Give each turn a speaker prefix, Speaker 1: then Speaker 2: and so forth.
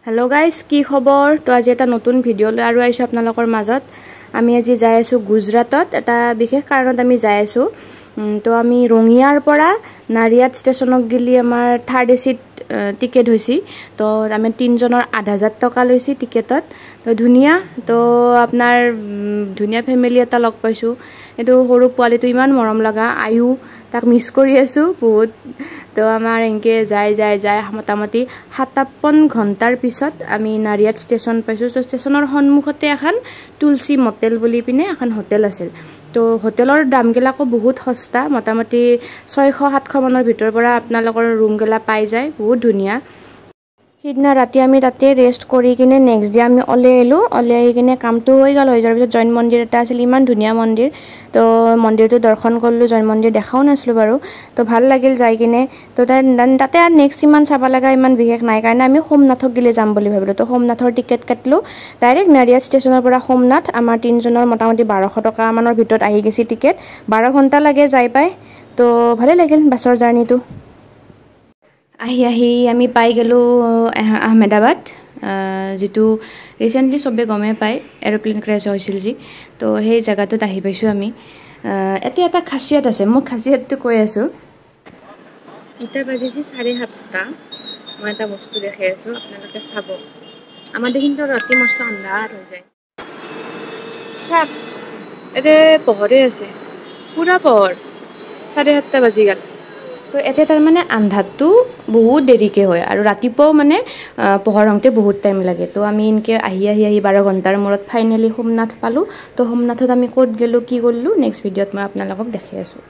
Speaker 1: Hello' guys, কি খবৰ? তো আজি এটা নতুন ভিডিঅ' লৈ আৰু আহিছোঁ আপোনালোকৰ মাজত। আমি আজি যাই আছোঁ গুজৰাটত, এটা বিশেষ কাৰণত আমি যাই আছোঁ। তো আমি ৰঙিয়াৰ পৰা নাৰিয়াদ ষ্টেচনক গেলি আমাৰ থাৰ্ড এচিত টিকেট হৈছে। তো আমি তিনিজনৰ ৮,০০০ টকা লৈছে টিকেটত। তো ধুনীয়া, তো আপোনাৰ ধুনীয়া ফেমিলি এটা লগ পাইছোঁ। এইটো সৰু পোৱালিটো ইমান মৰম লগা, আয়ু তাক মিছ কৰি আছোঁ বহুত। তো আমাৰ এনেকৈ যাই যাই যাই মোটামুটি ৫৭ ঘণ্টাৰ পিছত আমি নাৰিয়াদ ষ্টেচন পাইছোঁ। তো ষ্টেচনৰ সন্মুখতে এখন তুলসী মটেল বুলি পিনে এখন হোটেল আছিল। তো হোটেলৰ দামগিলাকো বহুত সস্তা, মোটামুটি ৬০০-৭০০ মানৰ ভিতৰৰ পৰা আপোনালোকৰ ৰুমগিলা পাই যায়, বহুত ধুনীয়া। সিদিনা ৰাতি আমি তাতে ৰেষ্ট কৰি কিনে নেক্সট ডে আমি ওলাই আহিলোঁ। ওলাই আহি কিনে কামটো হৈ গ'ল। হৈ যোৱাৰ পিছত জৈন মন্দিৰ এটা আছিল, ইমান ধুনীয়া মন্দিৰ। তো মন্দিৰটো দৰ্শন কৰিলোঁ, জৈন মন্দিৰ দেখাও নাছিলোঁ বাৰু, তো ভাল লাগিল যাই কিনে। তো তাতে আৰু নেক্সট ইমান চাব লগা ইমান বিশেষ নাই কাৰণে আমি সোমনাথক গেলি যাম বুলি ভাবিলোঁ। তো সোমনাথৰ টিকেট কাটিলোঁ ডাইৰেক্ট নাৰিয়াদ ষ্টেচনৰ পৰা সোমনাথ। আমাৰ তিনিজনৰ মোটামুটি ১২০০ টকামানৰ ভিতৰত আহি গৈছে টিকেট। ১২ ঘণ্টা লাগে যাই পাই। তো ভালেই লাগিল বাছৰ জাৰ্ণিটো। আহি আহি আমি পাই গ'লোঁ আহমেদাবাদ, যিটো ৰিচেণ্টলি চবে গমেই পায় এৰ'প্লেন ক্ৰেছ হৈছিল যি। তো সেই জেগাটোত আহি পাইছোঁ আমি। এতিয়া এটা খাচিয়ত আছে, মই খাচিয়তটো কৈ আছোঁ। এতিয়া বাজিছে ৭:৩০। মই এটা বস্তু দেখাই আছোঁ, আপোনালোকে চাব। আমাৰ কিন্তু ৰাতি মস্ত আন্ধাৰ হৈ যায়। চাওক, এতিয়া পোহৰে আছে, পূৰা পোহৰ। ৭:৩০ বাজি গ'ল। তো এতিয়া তাৰমানে আন্ধাৰটো বহুত দেৰিকৈ হয় আৰু ৰাতিপুৱাও মানে পোহৰ হওঁতে বহুত টাইম লাগে। তো আমি এনেকৈ আহি আহি আহি ১২ ঘণ্টাৰ মূৰত ফাইনেলি সোমনাথ পালোঁ। তো সোমনাথত আমি ক'ত গ'লোঁ কি কৰিলোঁ নেক্সট ভিডিঅ'ত মই আপোনালোকক দেখাই আছোঁ।